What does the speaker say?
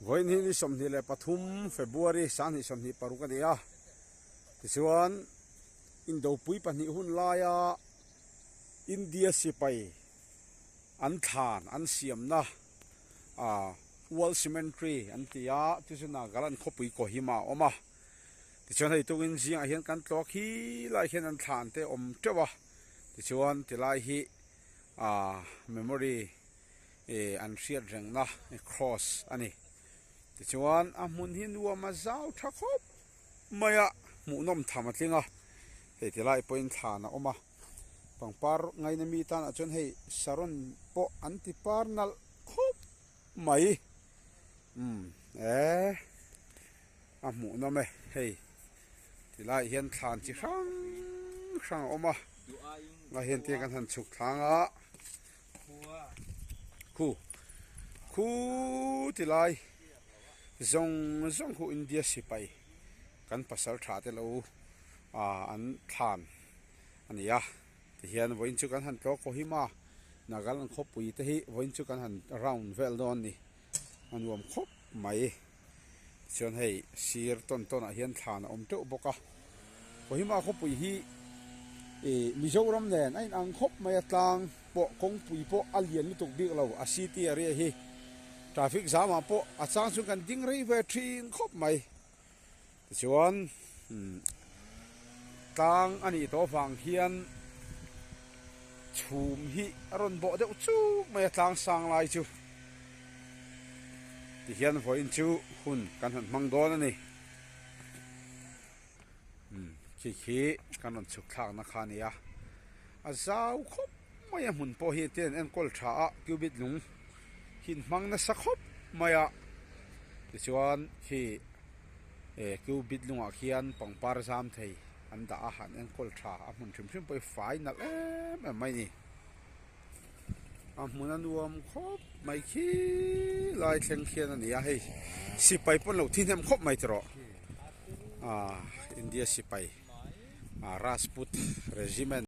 Vawiin hi ni 23 February 2026 a ni a, tichuan Indopui pahnih hun laia India sipai an thlan an siamna ah World Cemetery an ti a, chu chu Nagaland khawpui Kohima a awm a, tichuan hei tukin zingah hian kan tlawk hi lai hian an thlan te awm teuh a, tichuan tilai hi ah memory eh an hriat rengna cross a ni. Tichuan a hmun hi nuam a zau tha khawp mai a, hmuhnawm tham a tling a, hei ti lai pawhin thlan a awm a, pangpar ngaina mi tanah chuan hei saron pawh an ti par nalh khawp mai umm eh a hmuhnawm e hei ti laiah hian thlan chi hrang hrang a awm a, a hian tiang kan han chhuk thlang a. Khu khu ti lai zawng zawng khu India sipai kan pasal tha te lo ah an thlan a ni a tihian vawiin chu kan han tlawk Kohima Nagaland khawpui te hi vawiin chu kan han round vel dawn a ni a nuam khawp mai. Tichuan hei sir tawn tawn ah hian thlan a awm teuh bawk a, Kohima khawpui hi ih Mizoram nen a inang khawp mai a tlang pawh kawngpui pawh a lian lutuk bik lo a city area hi traffic zam ah pawh a chang chuan kan ding rei ve thin khawp mai. Tichuan umm tlang a nih tawh avang hian chhum hi a rawn bawh deuh chuk mai a tlang sang lai chu tihian vawiin chu hun kan han hmang dawn a ni umm khi khi kan rawn chhuk thlakna kha a ni a a zau khawp mai a hmun pawh hi tia an enkawl tha a cubit lung hi an hmang nasa khawp mai a tichuan khi eh cubit lungah khian pangpar zam thei an dah a an enkawl tha a hmun hrim hrim pawh hi fai nalh em em mai a ni a hmun a nuam khawp mai khi lai thleng khian a ni a hei sipai pawn lo thi hnem khawp mai tawh ah India sipai ah Rajput regiment.